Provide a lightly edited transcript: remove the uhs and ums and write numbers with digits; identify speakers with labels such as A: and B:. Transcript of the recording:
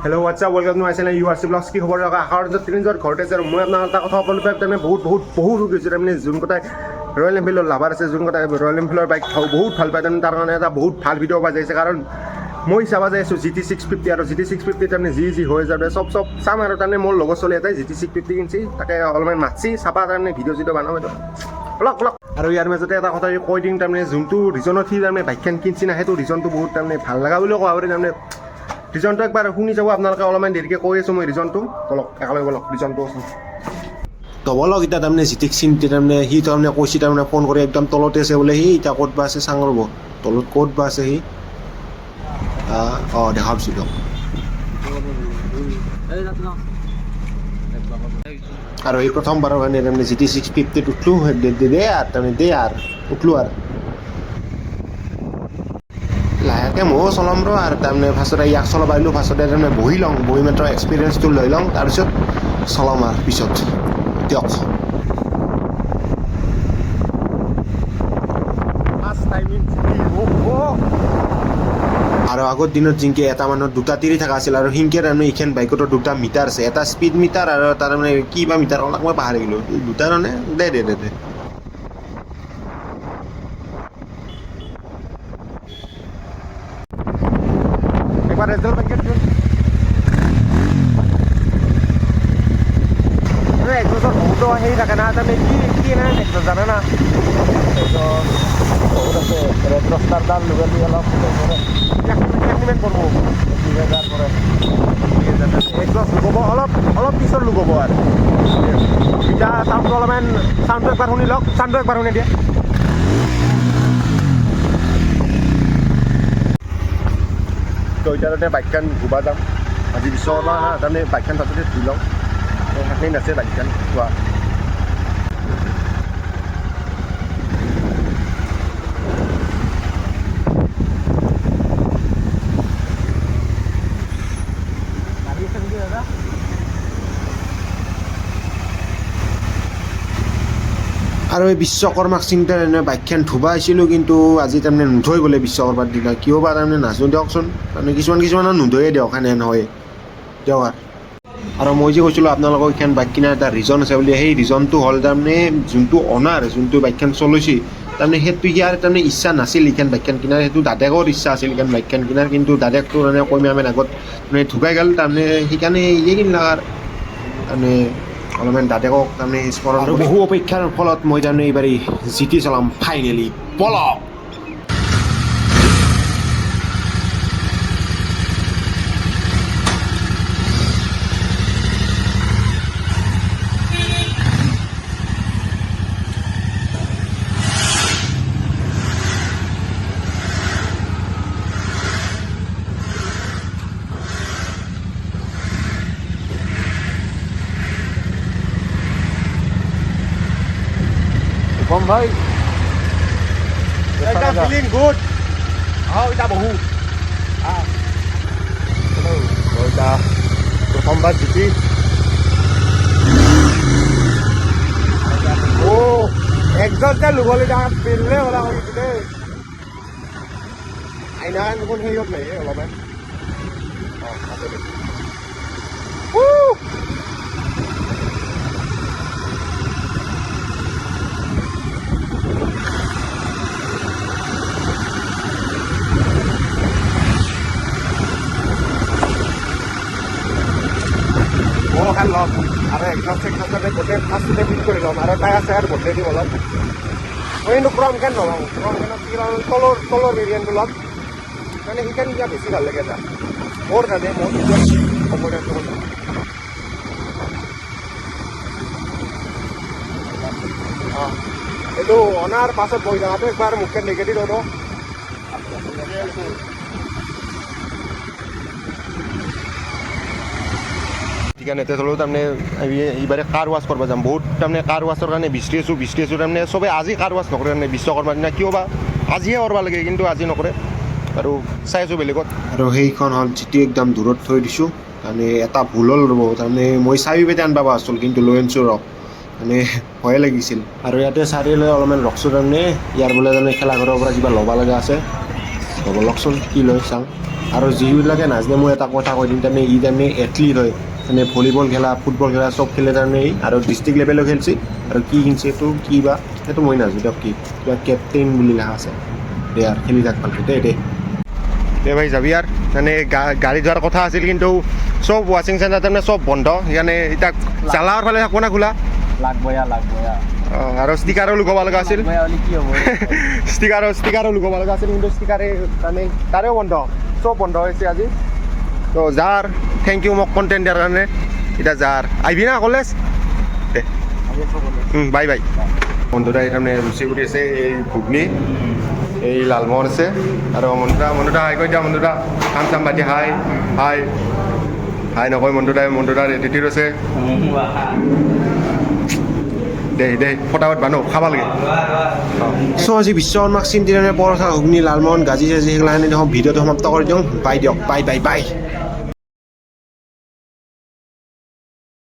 A: Hello, what's up, welcome to my channel URC Vlogs। কি খবৰ লগা? আশা কৰোঁ তিনিজন ঘৰতে আছে। আৰু মই আপোনাক এটা কথা ক'বলৈ পাই তাৰমানে বহুত বহুত বহুত সুখী হৈছোঁ। তাৰমানে যোন কথাই ৰয়েল এনফিল্ডৰ লাভাৰ আছে, যোন কথাই ৰয়েল এনফিল্ডৰ বাইক বহুত ভাল পায়, তাৰমানে তাৰ কাৰণে এটা বহুত ভাল ভিডিঅ' পাই যাইছে। কাৰণ মই চাব যাই আছোঁ জিটি 650 আৰু জিটি 650 তাৰমানে যি যি হৈ যাব চব চব চাম। আৰু তাৰমানে মোৰ লগৰ ছোৱালী এটাই জিটি 650 কিনছি, তাকে অলপমান মাতছি চাবা, তাৰমানে ভিডিঅ' চিডিঅ' বনাম এইটো অলপ অলপ। আৰু ইয়াৰ মাজতে এটা কথা কৈ দিম, তাৰমানে যোনটো ৰিজনত সি তাৰমানে বাইকখন কিনছি না, সেইটো ৰিজনটো বহুত তাৰমানে ভাল লগা বুলিও ক'ব পাৰি। তাৰমানে ৰিজনটো একবাৰ শুনি যাব আপোনালোকে, অলপমান দেৰিকৈ কৈ আছোঁ মই ৰিজনটো। বলক, একেলগে বলক, ৰিজনটো আছোঁ।
B: তো বলক এতিয়া তাৰমানে জিতিক চিন্তি, তাৰমানে সি তাৰমানে কৈছে, তাৰমানে ফোন কৰি একদম তলতে আছে বোলে সি। এতিয়া ক'ত বা আছে চাং ৰ'ব, তলত ক'ত বা আছে সি। অঁ, দেখা পাইছোঁ দিয়ক। আৰু এই প্ৰথমবাৰৰ কাৰণে তাৰমানে জিটি 650ত উঠলোঁ। দে দে দে আৰু তাৰমানে দে আৰু উঠলোঁ আৰু লাহেকৈ ময়ো চলাম ৰ। আৰু তাৰমানে ফাৰ্ষ্টতে ইয়াক চলাব আহিলোঁ, ফাৰ্ষ্টতে তাৰমানে বহি লওঁ, বহি মাত্ৰ এক্সপিৰিয়েঞ্চটো লৈ লওঁ, তাৰপিছত চলাম আৰু পিছত দিয়ক।
A: First time in GT.
B: আৰু আগৰ দিনত জিংকে এটা মানুহৰ দুটা তিৰি থকা আছিল, আৰু সিংকে তাৰমানে এইখন বাইকতো দুটা মিটাৰ আছে, এটা স্পীড মিটাৰ আৰু এটা তাৰমানে কি বা মিটাৰ অলপ মই পাহৰি গ'লোঁ। দুটা তাৰমানে দে দে দে দে।
A: একবাৰ ৰেজল বাইকেট দিয়ক। একজৰ বহুতো হেৰি থাকে না, তাৰমানে কি কি এনে একজৰ জানে না।
C: বহুত আছে, ৰেড ৰষ্টাৰডাল লগালি অলপ
A: কিমান কৰিব?
C: 2000 পৰে।
A: একজছ লুকাব অলপ অলপ পিছত লুকাব। আৰু এতিয়া চাউণ্ডটো অলপমান, চাউণ্ডটো একবাৰ শুনি লওক, চাউণ্ডটো একবাৰ শুনি দিয়া। তো এতিয়া তাতে বাইকখন ধুবা যাম। আজি বিশ্বকৰ্মা না, তাৰমানে বাইকখন তাতে ধুই লওঁ। সেইখিনি নাছে বাইকখন ধোৱা।
C: গাড়ী আছে নেকি দাদা?
B: আৰু এই বিশ্বকৰ্মাক চিন্তা তাৰমানে বাইকখন ধুবা আহিছিলোঁ, কিন্তু আজি তাৰমানে নুধুৱে বোলে বিশ্বকৰ্মাৰ দিনা, কিয় বা তাৰমানে নাজানো দিয়কচোন। তাৰমানে কিছুমান কিছুমানৰ নুধুৱে দিয়ক, সেনেহেন হয় দিয়ক। আৰু মই যে কৈছিলোঁ আপোনালোকক এইখন বাইক কিনাৰ এটা ৰিজন আছে বুলি, সেই ৰিজনটো হ'ল তাৰমানে যোনটো অনাৰ, যোনটো বাইকখন চলাইছে, তাৰমানে সেইটো ইয়াৰ তাৰমানে ইচ্ছা নাছিল এইখন বাইকখন কিনাৰ। সেইটো দাদেকৰ ইচ্ছা আছিল এইখন বাইকখন কিনাৰ, কিন্তু দাদেকটো মানে কৈমামেন আগত মানে ঢুকাই গ'ল, তাৰমানে সেইকাৰণে ইয়ে কিনলাক। আৰু তাৰমানে অলপমান দাদেকক তাৰমানে স্মৰণ। আৰু বহু অপেক্ষাৰ ফলত মই তাৰমানে এইবাৰ জিটি চলাম ফাইনেলি। বলক।
C: কম ভাই।
A: একদম ফিলিং গুড। আহ, এতিয়া বহু এতিয়া প্ৰথমবাৰ জিটি। অ' একজন যে লুগলি পেললে ওলা কৰিছে দেই। আইনা দেখোন হেৰিয়ত নাই অলপমান। অঁ, আছে দে। Woo! খান ল'ম আৰু একজষ্ট চেকজষ্ট গোটেই ফাৰ্ষ্টতে ফিট কৰি ল'ম। আৰু তাই আছে আৰু বদলাই দিম অলপ। মই কিন্তু ক্ৰমখেন নলওঁ, ক্ৰমখেনত কি ল'ম, তলৰ তলৰ ভেৰিয়েণ্টটো ল'ম। মানে সেইখন কিবা বেছি ভাল লাগে এটা মোৰ কাৰণে, মোৰ নিজৰ কম্ফৰ্টেবল কথা। অঁ, এইটো অনাৰ পাছত বহি থকাটো একবাৰ মুখখন দেখি দি ৰ'দ। সেইকাৰণে এতিয়া চলো, তাৰমানে এইবাৰে কাৰ ৱাছ কৰিব যাম। বহুত তাৰমানে কাৰ ৱাছৰ কাৰণে বিচাৰি আছোঁ, বিচাৰি আছোঁ। তাৰমানে চবে আজি কাৰ ৱাছ নকৰে, তাৰমানে বিশ্বকৰ্মাৰ দিনা কিয় বা আজিহে কৰিব লাগে, কিন্তু আজি নকৰে। আৰু চাই আছোঁ বেলেগত।
B: আৰু সেইখন হ'ল যিটো একদম দূৰত থৈ দিছোঁ, তাৰমানে এটা ভুল হ'ল ৰ'ব, তাৰমানে মই চাবি পেটে আনবা আচল, কিন্তু লৈ আনিছোঁ ৰহ, মানে ভয়ে লাগিছিল। আৰু ইয়াতে চাৰিআলি অলপমান ৰখছোঁ, তাৰমানে ইয়াৰ বোলে তাৰমানে খেলাঘৰৰ পৰা কিবা ল'ব লগা আছে। ৰ'ব, লওকচোন কি লৈ চাওঁ। আৰু যিবিলাকে নাজানে, মই এটা কথা কৈ দিম, তাৰমানে ই তাৰমানে এথলিট হয়, মানে ভলীবল খেলা, ফুটবল খেলা, চব খেলে তাৰমানে ই। আৰু ডিষ্ট্ৰিক্ট লেভেলো খেলছে। আৰু কি কিনছে এইটো কি বা, সেইটো মই নাজানো দিয়ক। কি কিবা কেপ্টেইন বুলি লেখা আছে। দে আৰু খেলি থাক ভালকে দে দে।
A: দে ভাই, যাবি আৰু। মানে গাড়ী যোৱাৰ কথা আছিল, কিন্তু চব ৱাশ্বিং চেণ্টাৰ তাৰমানে চব বন্ধ। সেইকাৰণে এতিয়া জ্বালাৰ ফালে থাকব না খোলা।
C: লাগবয়া, লাগবয়া।
A: অঁ, আৰু ষ্টিকাৰো লগাব লগা আছিল।
C: লাগবয়া হ'লে কি হ'ব?
A: ষ্টিকাৰো লগাব লগা আছিল, কিন্তু ষ্টিকাৰে মানে তাৰেও বন্ধ, চব বন্ধ হৈছে আজি। তো যাৰ thank U মোক কণ্টেণ্ট দিয়াৰ কাৰণে। এতিয়া যাৰ আহিবি না কলেজ দে। Bye bye. বন্ধুদাই তাৰমানে ৰুচি কৰি আছে, এই ঘুগনি, এই লালমোহন আছে। আৰু মনুদা, মনুদা, হাই কৈ দিয়া। মনুদা, কাম চাম বাদ দিয়া, হাই হাই হাই নকয় মনুদাই। মনুদাৰ এটিটিউড আছে। দে দে, ফটাফট বানো, খাব লাগে।
B: চ' আজি বিশ্বকৰ্মাক চিন্তি তাৰমানে পৰঠা, ঘুগনি, লালমোহন, গাজি চাজি সেইগিলাখানে দেখোন। ভিডিঅ'টো সমাপ্ত কৰি দিওঁ। বাই দিয়ক, বাই বাই বাই।